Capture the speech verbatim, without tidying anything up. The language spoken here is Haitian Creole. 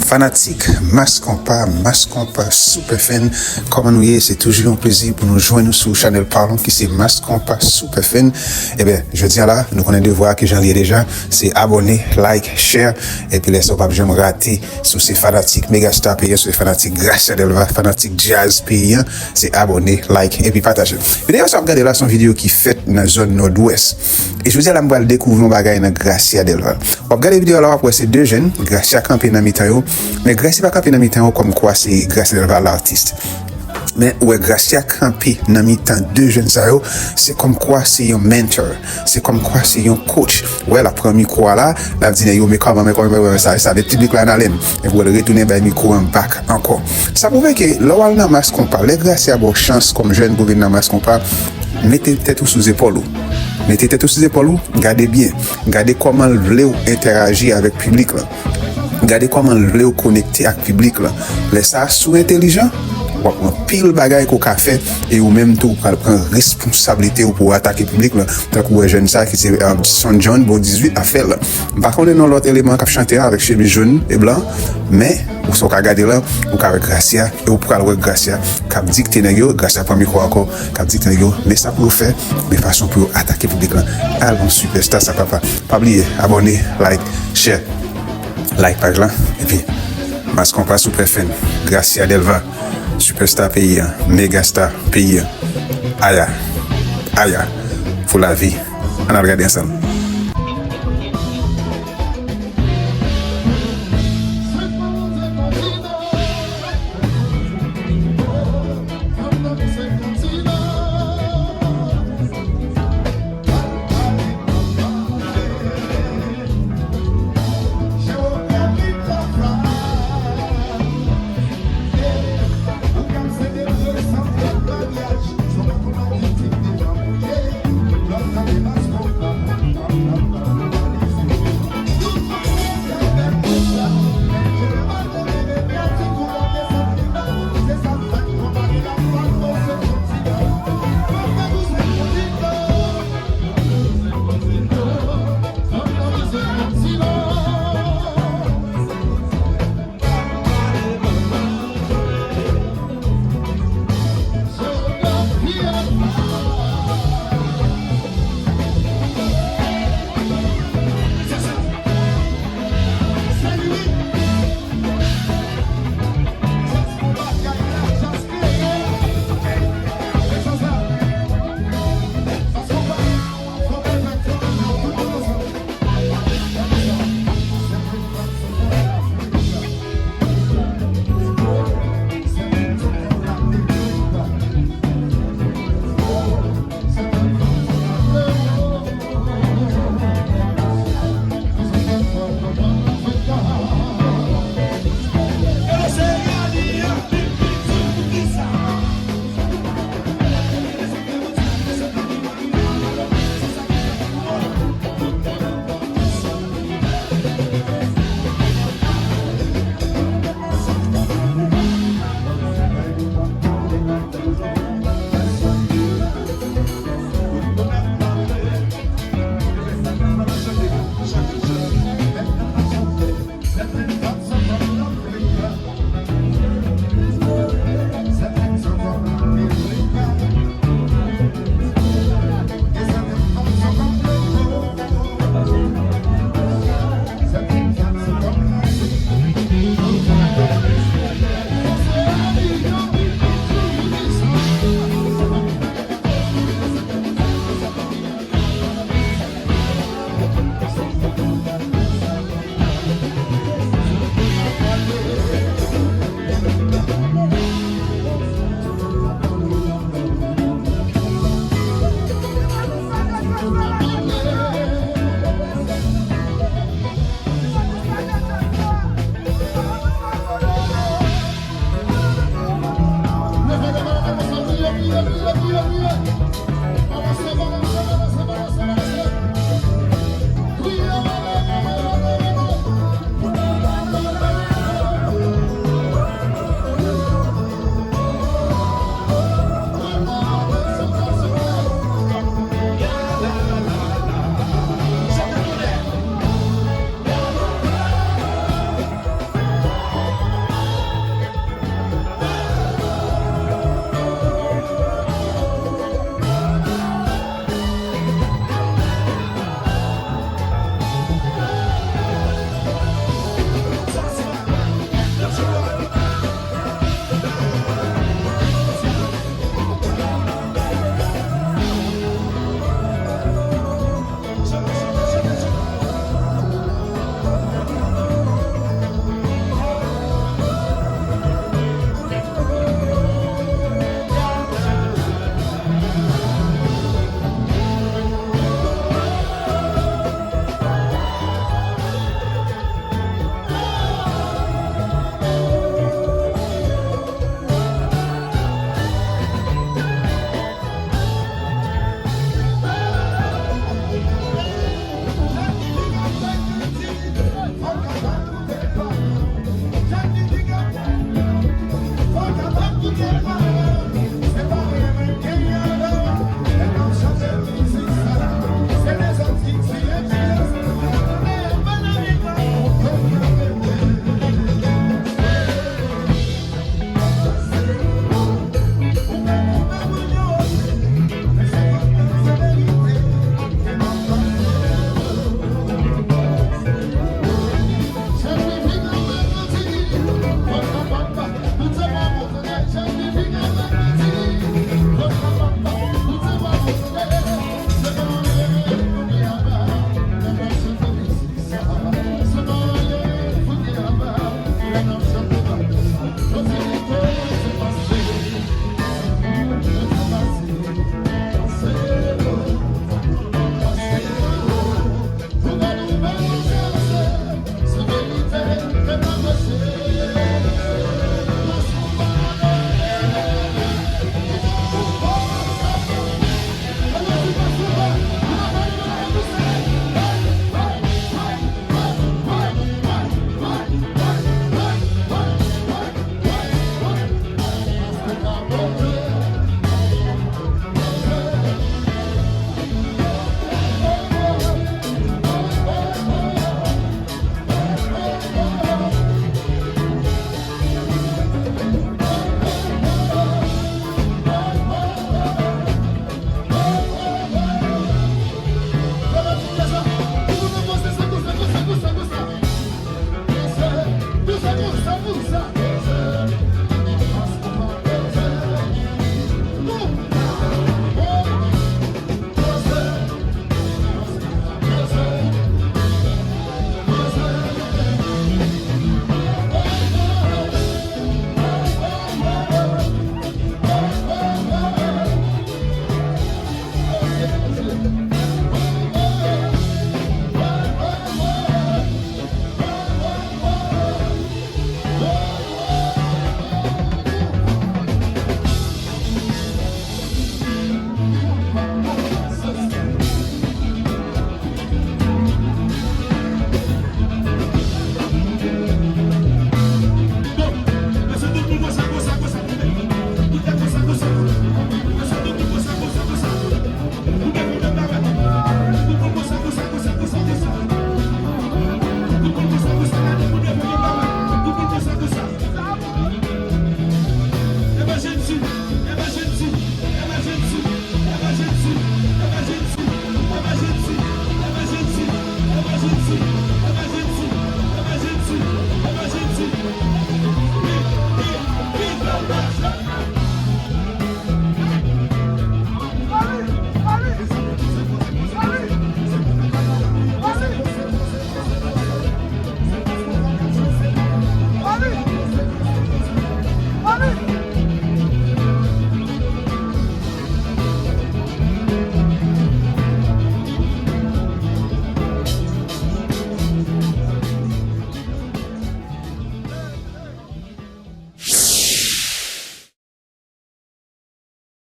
Fanatik Mass Konpa, Mass Konpa Superfan, kòman nou ye? Se toujou yon plezi pou nou jwenn nou sou chanèl pa nou ki se Mass Konpa Superfan. Ebyen, jodi a la, nou konnen devwa ki jan li ye deja, se abòne, like, share, epi lè sa w p ap janm rate. Si w se fanatik Megastar peyi an, si w se fanatik Gracia Delva, fanatik djaz peyi an, se abòne, like, epi pataje. Videyo sa w ap gade la se yon videyo ki fèt nan zòn Nòdwès. E jodi a la m pral dekouvri yon bagay nan Gracia Delva. W ap gade videyo a la, w ap wè se de jèn, Gracia kanpe nan mitan yo. Men Gracia pa kanpe nan mitan yo kòmkwa se Gracia Delva l'artiste. Men ou wè Gracia kanpe nan mitan de jèn sa yo, se kòmkwa se yon mentor, se kòmkwa se yon coach. Ou wè l ap pran mikwo a la, l ap di nèg yo, men kòman, men kòman, men kòman, sa, sa, met piblik la nan hale'm. Epi w wè l retounen bay mikwo an back ankò. Sa pwouve ke lè w al nan Mass Konpa, lè Gracia ba w chans kòm jèn pou vin nan Mass Konpa, mete tèt ou sou zepòl ou. Mete tèt ou sou zepòl ou, gade byen. Gade kòman l vle w entèyaji avèk piblik lan. Gade kòman l vle w konekte ak piblik lan. Lè sa a, si w entèlijan, w ap gen anpil bagay ke w ka fè, e ou menm tou, ou pral pran responsablite w pou w atake piblik lan. Tankou w wè jèn sa ki se um, Son John, bon dizuit, ap fè l. M pa konnen non lòt eleman k ap chante a avèk chemiz jòn e blan, men ou sa w ka gade la, ou ka wè Gracia, e ou pral wè Gracia k ap dikte nèg yo, Gracia pran mikwo ankò, k ap dikte nèg yo, men sa pou yo fè, men fason pou yo atake piblik lan. Al bon sipèsta sa papa. Pa bliye, abòne, like, share, like paj lan, epi Mass Konpa Superfan, Gracia Delva, sipèsta peyi an, megastar peyi an. Aya, aya, pou lavi. Ann al gade ansanm.